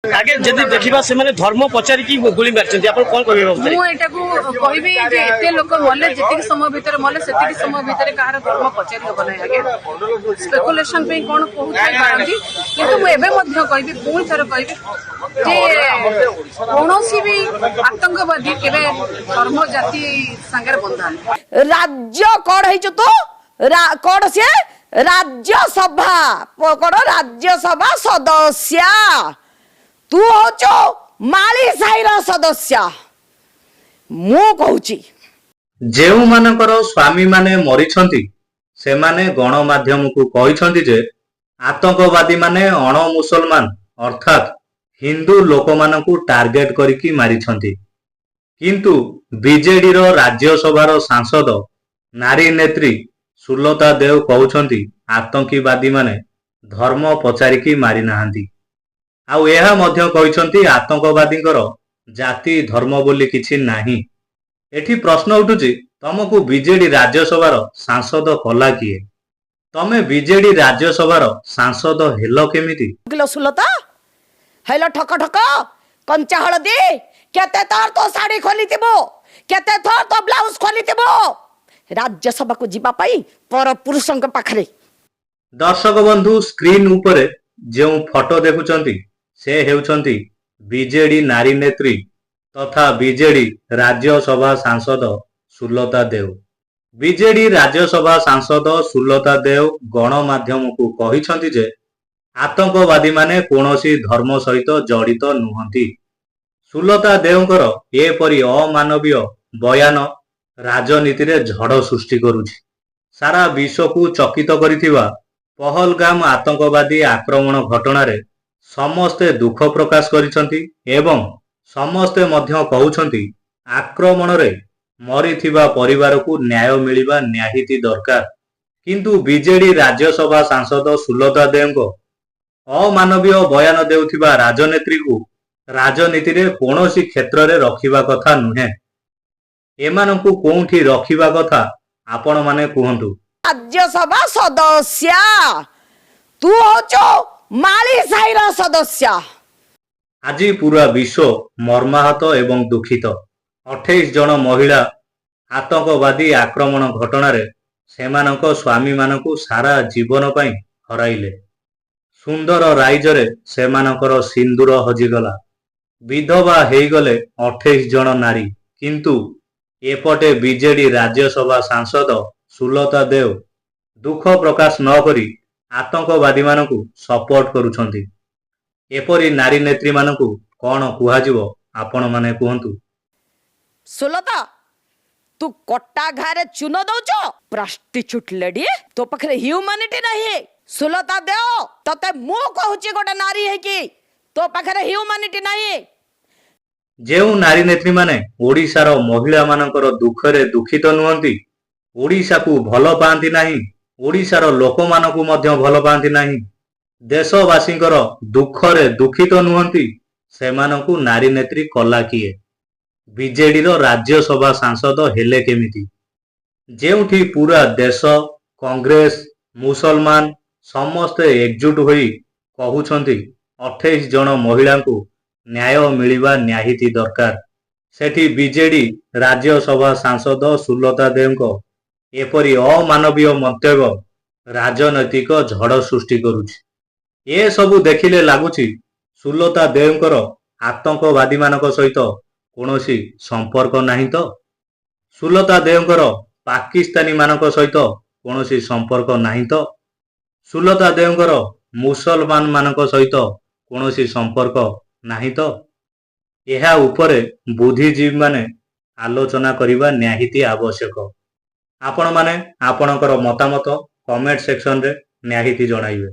ଆଜ୍ଞା, ଯଦି ଦେଖିବା, ସେମାନେ ଧର୍ମ ପଚାରିକି ଗୁଳି ମାରିଛନ୍ତି। ଆପଣ କଣ କହିବେ ବାବଦରେ? ମୁଁ ଏଟାକୁ କହିବି ଯେ ଏତେ ଲୋକ ମଲେ, ଯେତିକି ସମୟ ଭିତରେ ମଲେ, ସେତିକି ସମୟ ଭିତରେ କାହାର ଧର୍ମ ପଚାରି ହବ ନାହିଁ ଆଜ୍ଞା। ସ୍ପେକୁଲେସନ ପାଇଁ କଣ କହୁଥାଇ ପାରନ୍ତି, କିନ୍ତୁ ମୁଁ ଏବେ ମଧ୍ୟ କହିବି, ପୁଣି ଥରେ କହିବି ଯେ କୌଣସି ବି ଆତଙ୍କବାଦୀ କେବେ ଧର୍ମ ଜାତି ସାଙ୍ଗରେ ବନ୍ଧା ନୁହେଁ। ରାଜ୍ୟ କଣ ହେଇଛୁ ତୁ? କଣ ସିଏ ରାଜ୍ୟସଭା କଣ, ରାଜ୍ୟସଭା ସଦସ୍ୟା? ତୁ ହଉଛୁ ମାଳି ସାହିର ସଦସ୍ୟ, ମୁଁ କହୁଛି। ଯେଉଁମାନଙ୍କର ସ୍ୱାମୀମାନେ ମରିଛନ୍ତି, ସେମାନେ ଗଣମାଧ୍ୟମକୁ କହିଛନ୍ତି ଯେ ଆତଙ୍କବାଦୀମାନେ ଅଣ ମୁସଲମାନ ଅର୍ଥାତ୍ ହିନ୍ଦୁ ଲୋକମାନଙ୍କୁ ଟାର୍ଗେଟ କରିକି ମାରିଛନ୍ତି। କିନ୍ତୁ ବିଜେଡିର ରାଜ୍ୟସଭାର ସାଂସଦ ନାରୀ ନେତ୍ରୀ ସୁଲତା ଦେଓ କହୁଛନ୍ତି, ଆତଙ୍କବାଦୀମାନେ ଧର୍ମ ପଚାରିକି ମାରିନାହାନ୍ତି। ଆଉ ଏହା ମଧ୍ୟ କହିଛନ୍ତି, ଆତଙ୍କବାଦୀଙ୍କର ଜାତି ଧର୍ମ ବୋଲି କିଛି ନାହିଁ। ଏଠି ପ୍ରଶ୍ନ ଉଠୁଛି, ତମକୁ ବିଜେଡି ରାଜ୍ୟସଭାର ସାଂସଦ କଲା କିଏ? ତମେ ବିଜେଡି ରାଜ୍ୟସଭାର ସାଂସଦ ହେଲ କେମିତି? କିଲୋ ସୁଲତା, ହେଲ ଠକ ଠକ କଞ୍ଚା ହଳଦୀ, କେତେ ଥର ତୋ ଶାଢୀ ଖୋଲିଥିବୁ, କେତେ ଥର ତୋ ବ୍ଲାଉଜ ଖୋଲିଥିବୁ ରାଜ୍ୟସଭାକୁ ଯିବା ପାଇଁ ପର ପୁରୁଷଙ୍କ ପାଖରେ? ଦର୍ଶକ ବନ୍ଧୁ, ସ୍କ୍ରିନ୍ ଉପରେ ଯେଉଁ ଫଟୋ ଦେଖୁଛନ୍ତି, ସେ ହେଉଛନ୍ତି ବିଜେଡି ନାରୀ ନେତ୍ରୀ ତଥା ବିଜେଡି ରାଜ୍ୟସଭା ସାଂସଦ ସୁଲତା ଦେଓ। ବିଜେଡି ରାଜ୍ୟସଭା ସାଂସଦ ସୁଲତା ଦେଓ ଗଣମାଧ୍ୟମକୁ କହିଛନ୍ତି ଯେ ଆତଙ୍କବାଦୀମାନେ କୌଣସି ଧର୍ମ ସହିତ ଜଡ଼ିତ ନୁହନ୍ତି। ସୁଲତା ଦେଓଙ୍କର ଏପରି ଅମାନବୀୟ ବୟାନ ରାଜନୀତିରେ ଝଡ଼ ସୃଷ୍ଟି କରୁଛି। ସାରା ବିଶ୍ୱକୁ ଚକିତ କରିଥିବା ପହଲଗାମ ଆତଙ୍କବାଦୀ ଆକ୍ରମଣ ଘଟଣାରେ ସମସ୍ତେ ଦୁଃଖ ପ୍ରକାଶ କରିଛନ୍ତି ଏବଂ ସମସ୍ତେ ମଧ୍ୟ କହୁଛନ୍ତି, ଆକ୍ରମଣରେ ମରିଥିବା ପରିବାରକୁ ନ୍ୟାୟ ମିଳିବା ନିହାତି ଦରକାର। କିନ୍ତୁ ବିଜେଡି ରାଜ୍ୟସଭା ସାଂସଦ ସୁଲତା ଦେଓଙ୍କ ଅମାନବୀୟ ବୟାନ ଦେଉଥିବା ରାଜନେତ୍ରୀକୁ ରାଜନୀତିରେ କୌଣସି କ୍ଷେତ୍ରରେ ରଖିବା କଥା ନୁହେଁ। ଏମାନଙ୍କୁ କୋଉଠି ରଖିବା କଥା, ଆପଣମାନେ କୁହନ୍ତୁ। ରାଜ୍ୟସଭା ସଦସ୍ୟା? ତୁ ହଉଛୁ ମାଳି ସାହିର ସଦସ୍ୟ। ଆଜି ପୁରା ବିଶ୍ୱ ମର୍ମାହତ ଏବଂ ଦୁଃଖିତ। 28 ଜଣ ମହିଳା ଆତଙ୍କବାଦୀ ଆକ୍ରମଣ ଘଟଣାରେ ସେମାନଙ୍କ ସ୍ୱାମୀମାନଙ୍କୁ ସାରା ଜୀବନ ପାଇଁ ହରାଇଲେ। ସୁନ୍ଦର ରାଇଜରେ ସେମାନଙ୍କର ସିନ୍ଦୁର ହଜିଗଲା। ବିଧବା ହେଇଗଲେ 28 ଜଣ ନାରୀ। କିନ୍ତୁ ଏପଟେ ବିଜେଡି ରାଜ୍ୟସଭା ସାଂସଦ ସୁଲତା ଦେଓ ଦୁଃଖ ପ୍ରକାଶ ନ କରି ଆତଙ୍କବାଦୀମାନଙ୍କୁ ସପୋର୍ଟ କରୁଛନ୍ତି। ଏପରି ନାରୀ ନେତ୍ରୀମାନଙ୍କୁ କଣ କୁହାଯିବ, ଆପଣମାନେ କୁହନ୍ତୁ। ସୁଲତା, ତୁ କଟା ଘାରେ ଚୂନ ଦଉଛ। ପ୍ରାଷ୍ଟିଚ୍ୟୁଟ ଲେଡି, ତୋ ପାଖରେ ହ୍ୟୁମାନିଟି ନାହିଁ। ସୁଲତା ଦେଓ, ତତେ ମୁଁ କହୁଛି, ଗୋଟେ ନାରୀ ହେଇକି ତୋ ପାଖରେ ହ୍ୟୁମାନିଟି ନାହିଁ। ଯେଉଁ ନାରୀ ନେତ୍ରୀମାନେ ଓଡ଼ିଶାର ମହିଳାମାନଙ୍କର ଦୁଃଖରେ ଦୁଃଖିତ ନୁହନ୍ତି, ଓଡ଼ିଶାକୁ ଭଲ ପାଆନ୍ତି ନାହିଁ, ଓଡ଼ିଶାର ଲୋକମାନଙ୍କୁ ମଧ୍ୟ ଭଲ ପାଆନ୍ତି ନାହିଁ, ଦେଶବାସୀଙ୍କର ଦୁଃଖରେ ଦୁଃଖିତ ନୁହନ୍ତି, ସେମାନଙ୍କୁ ନାରୀ ନେତ୍ରୀ କଲା କିଏ? ବିଜେଡିର ରାଜ୍ୟସଭା ସାଂସଦ ହେଲେ କେମିତି? ଯେଉଁଠି ପୁରା ଦେଶ, କଂଗ୍ରେସ, ମୁସଲମାନ ସମସ୍ତେ ଏକଜୁଟ ହୋଇ କହୁଛନ୍ତି, 28 ଜଣ ମହିଳାଙ୍କୁ ନ୍ୟାୟ ମିଳିବା ନିହାତି ଦରକାର, ସେଠି ବିଜେଡି ରାଜ୍ୟସଭା ସାଂସଦ ସୁଲତା ଦେଓଙ୍କ ଏପରି ଅମାନବୀୟ ମନ୍ତବ୍ୟ ରାଜନୈତିକ ଝଡ଼ ସୃଷ୍ଟି କରୁଛି। ଏସବୁ ଦେଖିଲେ ଲାଗୁଛି, ସୁଲତା ଦେଓଙ୍କର ଆତଙ୍କବାଦୀମାନଙ୍କ ସହିତ କୌଣସି ସମ୍ପର୍କ ନାହିଁ ତ? ସୁଲତା ଦେଓଙ୍କର ପାକିସ୍ତାନୀମାନଙ୍କ ସହିତ କୌଣସି ସମ୍ପର୍କ ନାହିଁ ତ? ସୁଲତା ଦେଓଙ୍କର ମୁସଲମାନମାନଙ୍କ ସହିତ କୌଣସି ସମ୍ପର୍କ ନାହିଁ ତ? ଏହା ଉପରେ ବୁଦ୍ଧିଜୀବୀମାନେ ଆଲୋଚନା କରିବା ନିହାତି ଆବଶ୍ୟକ। ଆପଣମାନେ ଆପଣଙ୍କର ମତାମତ କମେଣ୍ଟ ସେକ୍ସନରେ ନିହାତି ଜଣାଇବେ।